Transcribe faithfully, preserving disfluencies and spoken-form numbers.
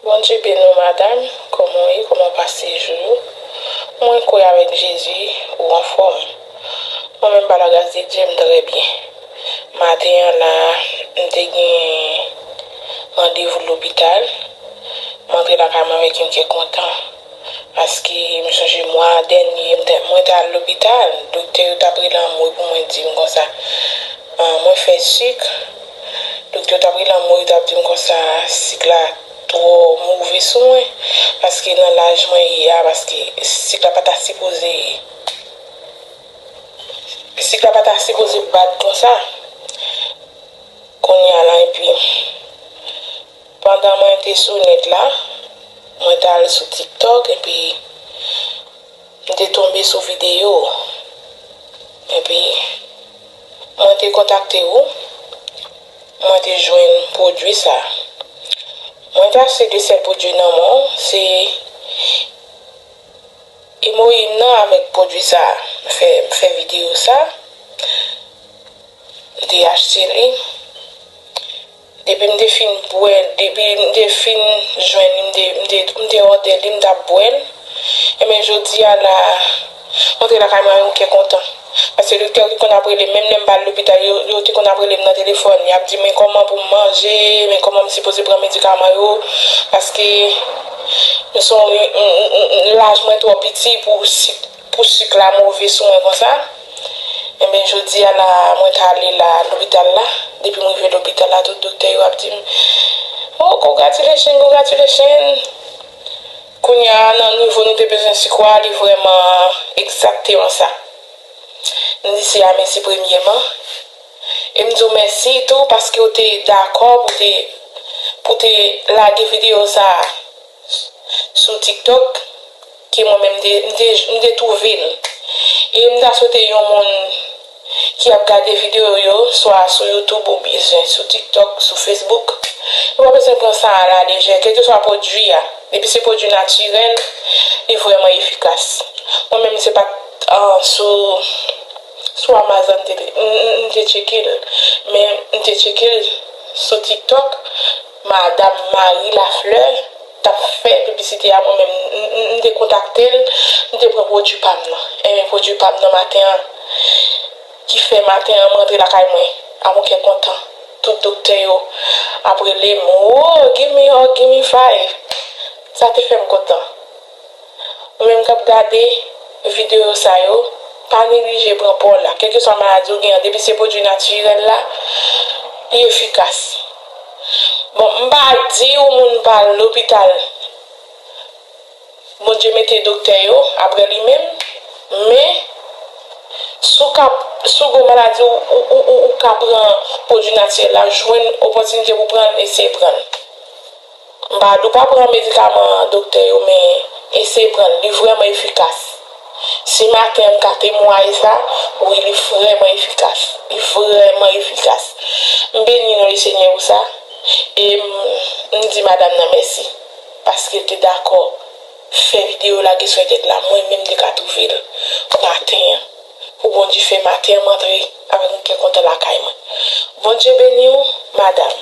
Bondye beni w, madanm. Kòman w ye? Kòman w pase jou yo? Mwen kwè avèk Jezi, ou anfòm. Mwen menm, pa lagras de Dye, m trè byen. Maten an la, m te gen randevou lopital. M antre lakay mwen avèk yon kè kontan. Paske m sonje mwa dènye, m te, mwen te al lopital. Doktè yo t ap rele anmwe pou mwen di m konsa, ah, mwen fè sik. Doktè yo t ap rele anmwe, yo t ap di m konsa, sik la twò move sou mwen. Paske nan laj mwen ye a, paske sik la pa ta sipoze, sik la pa ta sipoze bat konsa. Kounye a la, epi, pandan mwen te sou nèt la, mwen t al sou TikTok, epi m te tonbe sou videyo. Epi, mwen te kontakte ou, mwen te jwenn pwodui sa. Mwen te achte de sèl pwodui nan men w, se emoyim nan avèk pwodui sa. M fè, m fè videyo sa, m te achte li. Depi m te fin bwè l, depi m te fin jwenn li, m te, m te, m te òdè li, m t ap bwè l. Ebyen, jodi a la, m antre lakay mwen avèk yon kè kontan. Paske doktè yo te konn ap rele m, menm lè m pa al lopital, yo, yo te konn ap rele m nan telefòn. Y ap di m, men kòman pou m manje, men kòman m sipoze pran medikaman yo. Paske m se yon, m, m, m, laj mwen twò piti pou sik, pou sik la move sou mwen konsa. Ebyen, jodi a la, mwen t ale la, lopital la. Depi m rive lopital la, tout doktè yo ap di m, "Oh, congratulations, congratulations." Kounye a, nan nivo nou te bezwen sik la, li vrèman egzakteman sa. M di se a mèsi premyèman. E m di w mèsi tou paske w te dakò pou te, pou te lage videyo sa a sou TikTok, ke mwen menm m te, m te, m te twouve l. E m ta swete yon moun ki ap gade videyo yo, swa sou YouTube oubyen sou TikTok, sou Facebook, yo pa bezwen pran sa a lalejè, kèlkeswa pwodui a. Depi se pwodui natirèl, li vrèman efikas. Mwen menm, se pa t, ah, sou, sou Amazon m te, m, m, m te tcheke l, men m te tcheke l sou TikTok, Madam Marie Lafleur t ap fè piblisite a, mwen menm, m, m, m te kontakte l, m te pran pwodui pa m nan. Ebyen, pwodui pa m nan maten an, ki fè maten an, mwen antre lakay mwen ak yon kè kontan. Tout doktè yo ap rele m, "Oh, give me hug, give me five." Sa te fè m kontan. Ou menm k ap gade videyo sa yo, pa neglije pran pa w la. Kèlkeswa maladi w gen an, depi se pwodui natirèl la, li efikas. Bon, m pa di yon moun pa al lopital. Bondye mete doktè yo aprè li menm, men si w ka, si w gen maladi, ou, ou, ou, ou, ou ka pran pwodui natirèl la, jwenn opòtinite pou pran l, eseye pran l. M pa di w pa pran medikaman doktè yo, men eseye pran l, li vrèman efikas. Si maten an m ka temwaye sa, wi, li vrèman efikas. Li vrèman efikas. M beni non Lesenyè pou sa. E m, m di madanm nan mèsi, paske l te dakò fè videyo lage sou entènèt la, mwen menm m te ka twouve l maten an. Pou Bondye fè maten an m antre avèk yon kè kontan lakay mwen. Bondye beni w, madanm.